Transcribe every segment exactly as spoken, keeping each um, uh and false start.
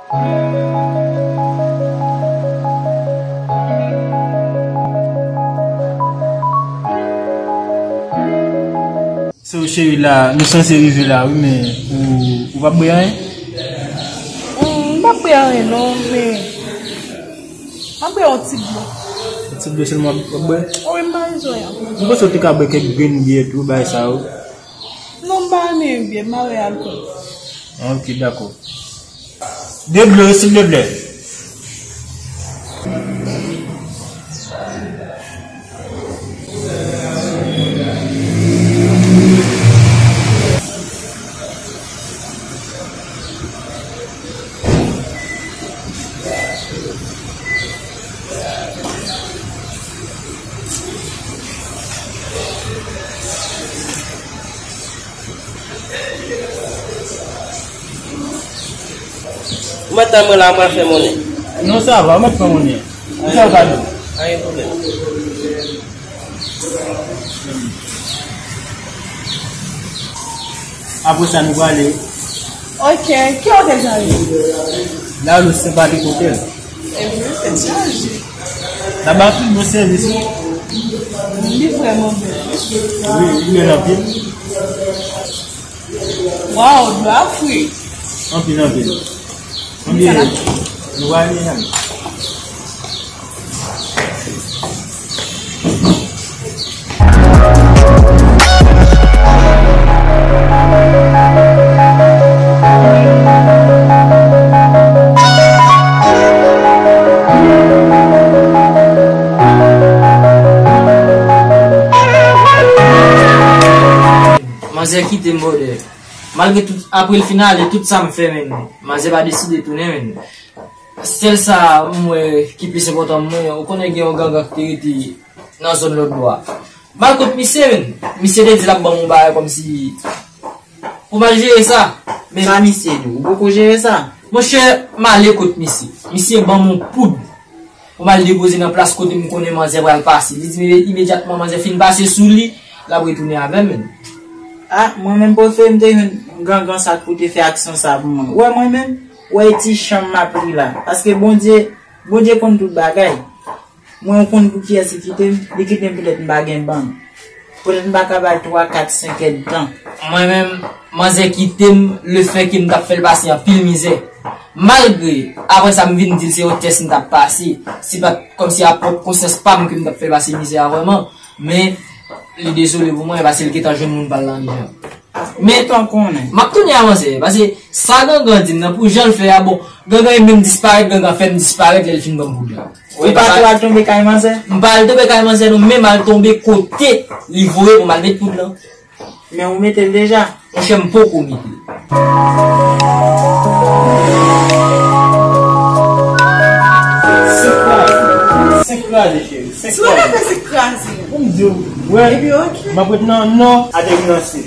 So, cheri, la, nou sanse rive la, wi, men ou, ou p ap bwè anyen? Mm, m p ap bwè anyen, non, men m ap bwè yon ti dlo. Yon ti dlo sèlman w ap bwè? Wi, m pa bezwen anyen. M panse w te ka bwè kèk grenn byè tou, bagay sa yo. Non, m pa renmen byè, m pa renmen alkòl. Ah, ok, dakò. De dlo, wi, silvouplè. Ou mèt tann mwen la, mwen fè monnen. Non, sa va, ou mèt fè monnen. Ou fè kado. Anyen pwoblèm. Apre sa, nou prale. Ok, ki otèl sa ye? La Luz Sympathique Hotel. Ebyen, tèt chaje. Laba pi bon sèvis, wi. Li vrèman bèl. Wi, li bèl anpil. Waw, dlo a fre. Anpil, anpil. Anpil. Nou prale, nou prale. Manzè kite m, brother. Malgre tout, apre l fin ale, tout sa m fè, men manzè pa deside tounen, men. Sèl sa m wè ki plis enpòtan mwen, ou konnen gen yon gangan ki te rete nan zòn lòt bò a. M al kot misye, men. Misye te di l ap ban m yon bagay kòmsi pou m al jere sa. Men sa misye di w, ou poko jere sa? Monchè, m ale kot misye. Misye ban m yon poud pou m al depoze nan plas kote m konnen manzè pral pase. Li di m imedyatman manzè fin pase sou li, l ap retounen avè m, men. Ah, mwen menm prefere m te jwenn gangan sa k pou te fè aksyon sa pou mwen. Ou wè mwen menm, ou wè ti chanm m ap li la. Paske Bondye, Bondye konn tout bagay. Mwen ou konn pou kiyès li kite m? Li kite m poutèt m pa gen bann. Poutèt m pa ka bay twa, kat, senk èdtan. Mwen menm, manzè kite m, lefètke m t ap fè l pase anpil mizè. Malgre, apre sa, m vin di l se yon tès m t ap pase. Se pa t kòmsi a pwòp konsyans pa m ke m t ap fè l pase mizè a vrèman. Men, li dezole pou mwen, paske l gentan jwenn moun pa l nan Nijan. Men, m ap tounen a manzè, paske sa gangan di m nan pou jan l fè a, bon, gangan e menm disparèt, gangan fè m disparèt lè l fin ban m poud la. Ou pa tou al tonbe kay manzè? M pa al tonbe kay manzè non, men m al tonbe kote li voye pou m al met poud lan. Men ou mete l deja? Monchè, m poko mete l. Senk kraze, senk kraze, cheri, senk kraze. Si w rete se kraze. Pou m di w, wè, m ap ret nan nò, ateri nan sid.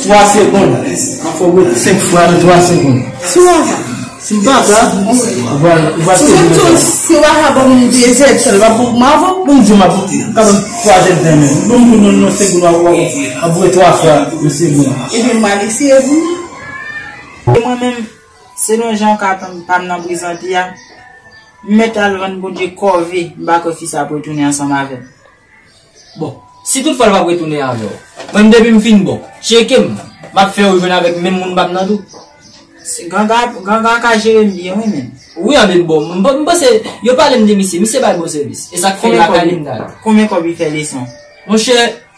Twa segonn. Mwen fè w rete senk fwa nan twa segonn. Si w pa, si m pa ka, ou va, ou va sezi leson. Si w pa ka ban m de zèdtan, l pa bon pou mwen avan. Pou m di w, m ap, m ka ban m twa zèdtan menm. Bon, m di w nan, nan segonn, w ap, w ap, w ap voye twa fwa nan segonn. Ebyen, m al eseye pou mwen. E mwen menm, selon jan w ka tann pa m nan prezante a, m mèt al rann Bondye kòve, m pa kwè fi sa ap retounen ansanm avè m. Bon, si tout fwa l p ap retounen avè w, mwen menm depi m fin bon, tcheke m, m ap fè w jwenn avèk menm moun m p ap nan tou. Se ganga, ganga ka jere m byen, wi, men. Wi, anben bon, m, m panse, yo pale m de misye, misye bay bon sèvis. E sa k fè lakay li m t al. Konbyen kòb li fè leson? Monchè,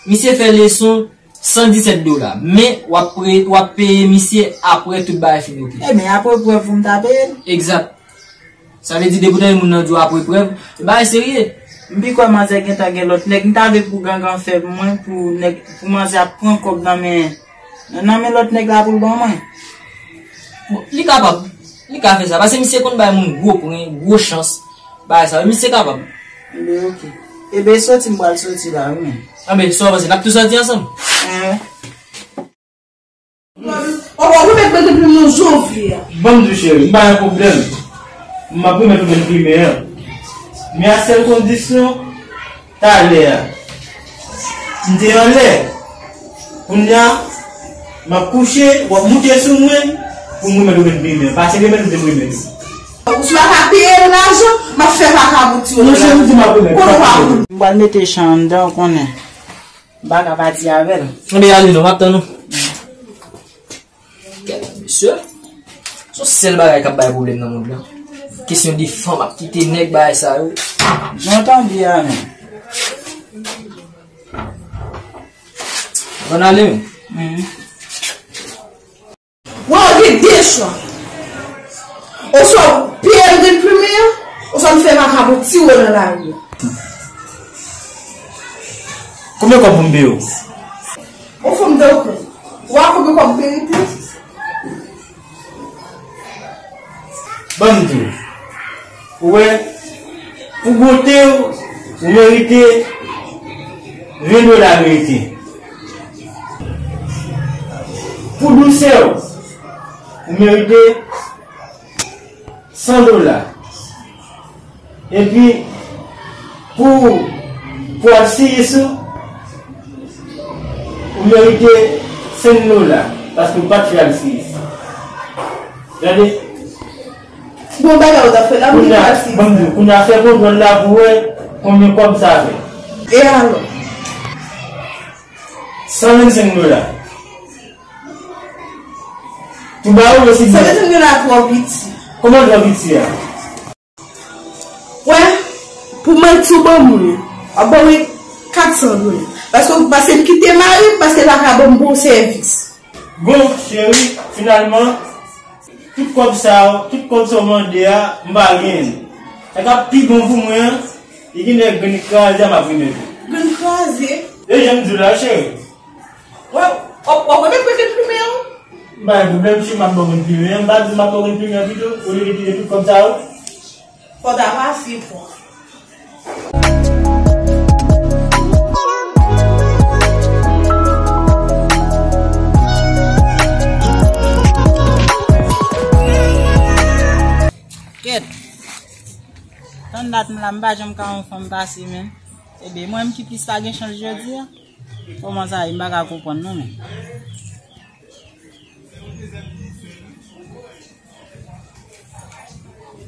misye fè leson san disèt dola, men w ap pre-, w ap peye misye apre tout bagay fin oke. Ebyen, apre prèv pou m ta peye l? Egzat. Sa vle di depi w tande moun nan di w apre prèv, se bagay serye. M pi kwè manzè gentan gen lòt nèg. M ta vle pou gangan fè pou mwen, pou nèg, pou manzè ap pran kòb nan men, nan men lòt nèg la pou l ban mwen. Bon, li kapab. Li ka fè sa. Paske misye konn bay moun gwo pwen, gwo chans. Bagay sa yo, misye kapab. Ebyen, oke. Ebe, soti m pral soti la, wi, men. Anben, sa w panse? N ap tou soti ansanm? Enhen. Papa, ou mèt mete plim nan je w vle a. Ban m di w, cheri, m pa gen pwoblèm. M ap remèt ou menm plimen an. Men a sèl kondisyon, talè a, m te anlè. Kounye a, m ap kouche, w ap moute sou mwen pou m remèt ou menm plimen an. Pase demen, m te remèt ou. Ou si w pa ka peye l lajan, m ap fè vakabon ti yo. Non, cheri, m di m ap remèt. Konnen w pa pou. M pral mete chan anndan, ou konnen. M pa ka pati avè l. Anben, ale non, m ap tann ou. Gade mesye. Se yon sèl bagay k ap bay pwoblèm nan mond lan. Kesyon de fanm ap kite nèg, bagay sa yo. Jan w tande a menm. Ann ale, wi. Mhm. Wè, w gen de chwa. Oswa w peye m grenn plimen an, oswa m fè vakabon tire w nan lari a. Konbyen kòb pou m peye w? Ou fou m de ou. Ou a konbyen kòb m merite? Ban m di w. Ou wè, pou bote w, ou merite ven dola merite. Pou dousè w, ou merite san dola. Epi, pou, pou alsiyis ou, ou merite senk dola, paske ou pa t fè alsiyis. Gade. Bon bagay ou t ap fè la, pou li pa si. Kounye a, ban m di w, kounye a fè kontwòl la pou wè konbyen kòb sa fè. E alò? San vennsenk dola. Tou ba ou yo si byen. San vennsenk dola twò piti. Kòman twò piti a? Wè, pou manti w ban mwen, w ap ban mwen kat san dola. Paske, paske m kite mari m, paske l pa ka ban m bon sèvis. Bon, cheri, finalman, tout kòb sa yo, tout kòb sa w mande a, m pa genyen l. Sa k ap pi bon pou mwen an, e gen de grenn kraze a m ap remèt ou. Grenn kraze? E jan m di w la, cheri. Wè, w ap remèt mwen grenn plimen an? M pa gen pwoblèm, cheri, m ap ba w grenn plimen an. M pa di m ap ba w grenn plimen an pito, olye de kite tout kòb sa yo. Fò w ta pase pran. Kèt. Tann dat m la, m pa janm ka wè yon fanm pase menm. Ebe, mwen menm ki plis pa gen chans jodi a. Kòman sa ye? M pa ka konprann non, men.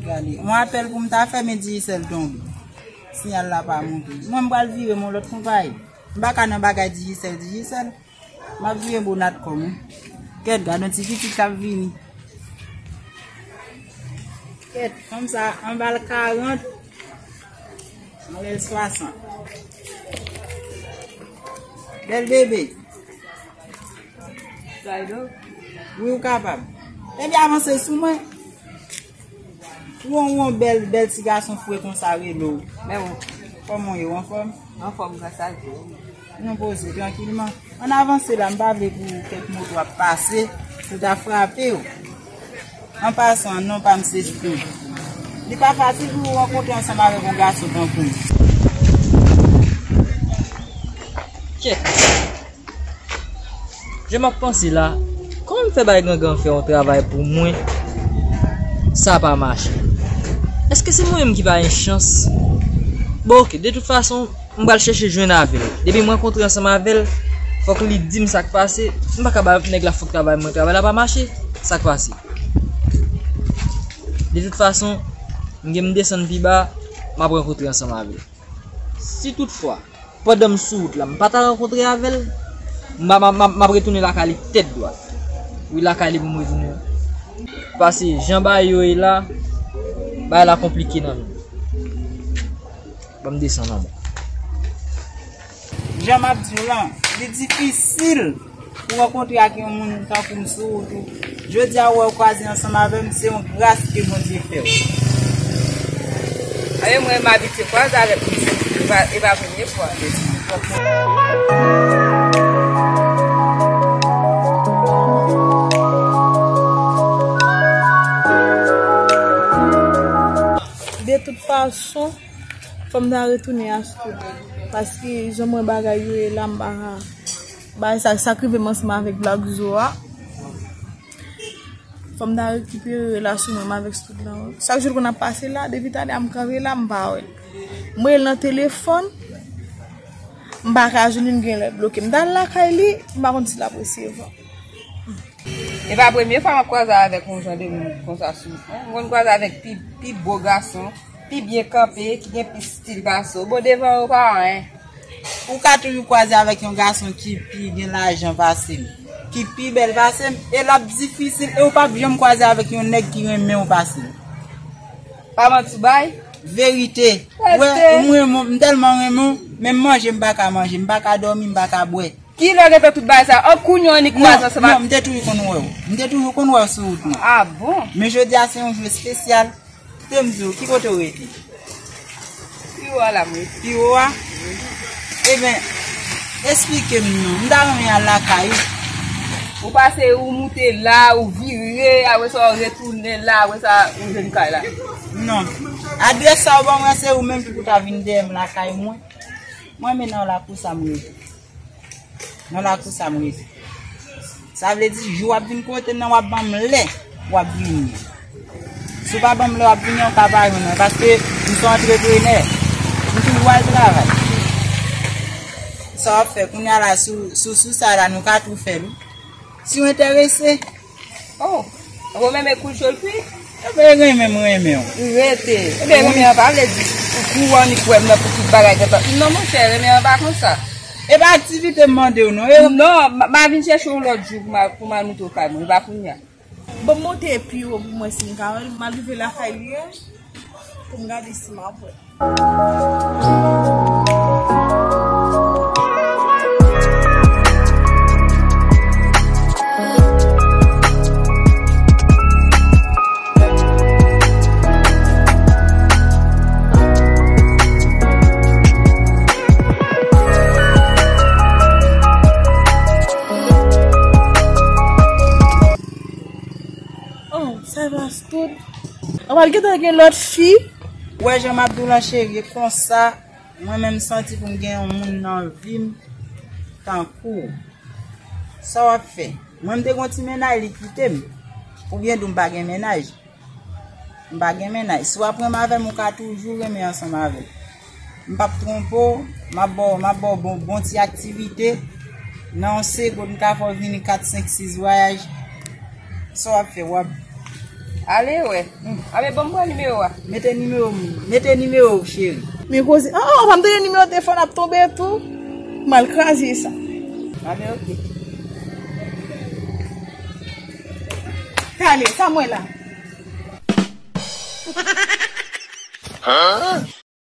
Gade, yon apèl pou m ta fè, men Digicel tonbe. Siyal la pa monte. Mwen, m pral vire m yon lòt konpayi. M pa ka nan bagay Digicel, Digicel. M ap vire bonat kò m, wi. Kèt, gade yon ti pitit k ap vini. Kèt, fanm sa, anba l karant, anlè l swasant. Bèl bebe. Wi, ou kapab. Epi avanse sou mwen. Ou wè yon bèl, bèl ti gason fre konsa rele w. Men bon, kòman w ye, w anfòm? Anfòm, gras a Dye. Nou poze trankilman. Ann avanse la, m pa vle pou kèk moto ap pase, pou ta frape w. An pasan, non pa m se Stou. Li pa fasil pou w rankontre ansanm avèk yon gason tankou m. Kèt. Jan m ap panse la, kòman m fè bay Gangan fè yon travay pou mwen, sa pa mache? Èske se mwen menm ki pa gen chans? Bon, oke, de tout fason, m pral chèche jwenn avè l. Depi m rankontre ansanm avè l, fòk li di m sa k pase. M pa ka ba nèg la fòk travay mwen, travay la pa mache. Sa k pase? De tout fason, m gen m desann pi ba, m ap rankontre ansanm avè l. Si toutfwa, pandan m sou wout la, m pa ta rankontre avè l, m a, m a, m a, m ap retounen lakay li tèt dwat. Wi, lakay li pou m retounen. Paske jan bagay yo ye la, bagay la konplike nan men m. Ban m desann anba. Jan m ap di w lan, li difisil pou w rankontre ak yon moun tankou m sou wout ou. Jodi a, ou wè w kwaze ansanm avè m, se yon gras ke Bondye fè w. Anyen, mwen, m abitye kwaze avèk moun sou wout, e pa, e pa premye fwa. De tout fason, Fò m ta retounen a Stud. Paske jan m wè bagay yo ye la, m pa ka. Bagay sa, sa k rive m ansanm avèk Black Zo a. Fò m ta rekipere relasyon mwen avèk Stud lan. Chak jou l konn ap pase la, depi talè a m kanpe la, m pa wè l. M rele l nan telefòn, m pa ka jwenn li, m genlè bloke. M t al lakay li, m pa konn si l ap resevwa. E pa premye fwa m ap kwaze avèk yon jan de moun konsa sou wout mwen. M konn kwaze avèk pi, pi bo gason, pi byen kanpe, ki gen pi stil pase w. Bon, devan yo pa anyen. Ou ka toujou kwaze avèk yon gason ki pi gen lajan pase m, ki pi bèl pase m, e l ap difisil, e ou p ap janm kwaze avèk yon nèg ki renmen w pase m. Pa manti w bay? Verite. Ou wè, ou renmen m, m tèlman renmen w, menm manje m pa ka manje, m pa ka dòmi, m pa ka bwè. Kilè w gentan tout bagay sa? An kounye w annik kwaze ansanm ak... Non, m te toujou konn wè w. M te toujou konn wè w sou wout mwen. Ah bon? Men jodi a se yon jou espesyal. Kite m di w, ki kote w rete? Pi wo a la m rete. Pi wo a? Ebyen, esplike m non. M ta renmen al lakay ou. Ou pase, ou moute la, ou vire, apre sa ou retounen la, apre sa ou jwenn kay la. Non. Adrès sa ou ban mwen, se ou menm ki pou ta vin dèyè m lakay mwen. Mwen, men nan lakou sa m rete. Nan lakou sa m rete. Sa vle di, jou w ap vin kote m nan, w ap ban m lè w ap vini. Si w pa ban m lè w ap vini an, w ka pa jwenn mwen, paske m se yon antreprenè. M toujou al travay. Sa w ap fè kounye a la, sou, sou, sou sa la, nou ka tou fè l wi. Si w enterese, Oh, ou renmen koul cho l kwi? Ebyen, renmen m renmen w. Rete. Ebyen, renmen an pa vle di ou kou annik wè m nan pou tout bagay gentan. Non, monchè, renmen an pa konsa. E pa aktivite m mande w non. E non, m a vin chèche w yon lòt jou pou m a, pou m al montre w kay mwen. E pa kounye a. Bon, monte pi wo pou mwen si m ka wè l. M al rive lakay li a pou m gade si m ap wè l. Oh, sa va, Stud? Ou pral gentan gen lòt fi? Ou wè jan m ap di w lan, cheri, e konsa, mwen menm, m santi pou m gen yon moun nan vi m tankou w. Sa w ap fè? Mwen, m te gen yon ti mennaj, li kite m. Oubyen di w m pa gen mennaj? M pa gen mennaj. Si w ap renmen avè m, ou ka toujou renmen ansanm avè m. M p ap twonpe w, m ap ba w, m ap ba w bon, bon ti aktivite. Nan yon segonn, m ka fè w vini kat, senk, sis vwayaj. Sa w ap fè, w ap... Ale wè. Hmm. Anben, ban m pran nimewo a. Mete nimewo m, mete nimewo w, cheri. Men koze, ah, ah, pa m tande nimewo telefòn ap tonbe tou. M al kraze sa. Anben, oke. Talè, sa mwen la.